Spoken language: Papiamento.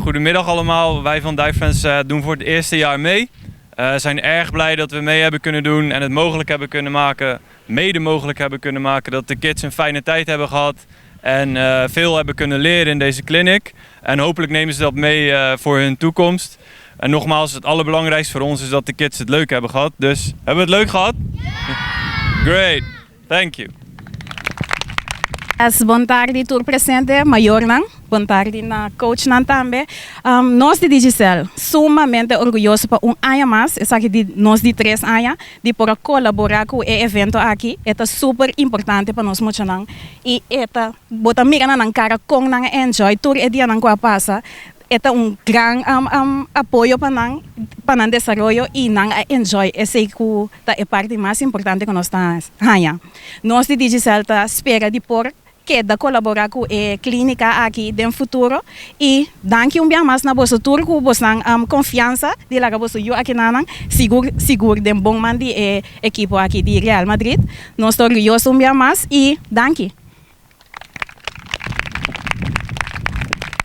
Goedemiddag allemaal. Wij van Divefriends doen voor het eerste jaar mee. Zijn erg blij dat we mee hebben kunnen doen en het mogelijk hebben kunnen maken, mede mogelijk hebben kunnen maken dat de kids een fijne tijd hebben gehad en veel hebben kunnen leren in deze clinic. En hopelijk nemen ze dat mee voor hun toekomst. En nogmaals, het allerbelangrijkste voor ons is dat de kids het leuk hebben gehad. Dus hebben we het leuk gehad? Ja! Great, thank you. Es bon tardi tur presente, mayornan, bon tardi na coachnan tambe. Nos di Digicel sumamente orguyoso pa un aña mas, esaki di nos di tres aña, di por a colabora cu e evento aki. E ta super importante pa nos muchanan y e ta bo ta mira na nan cara con nan a enjoy tur e dianan cu a pasa. E ta un gran apoyo pa nan, pa nan desaroyo y nan a enjoy esey cu ta e parti mas importante cu nos ta haña. Nos di Digicel ta spera di por keda colabora cu e clinica aki den futuro y danki un bia mas na boso tur cu bosnan confiansa di laga boso yu akinanan sigur sigur den bon man di e ekipo aki di Real Madrid. Nos ta orguyoso un bia mas y danki.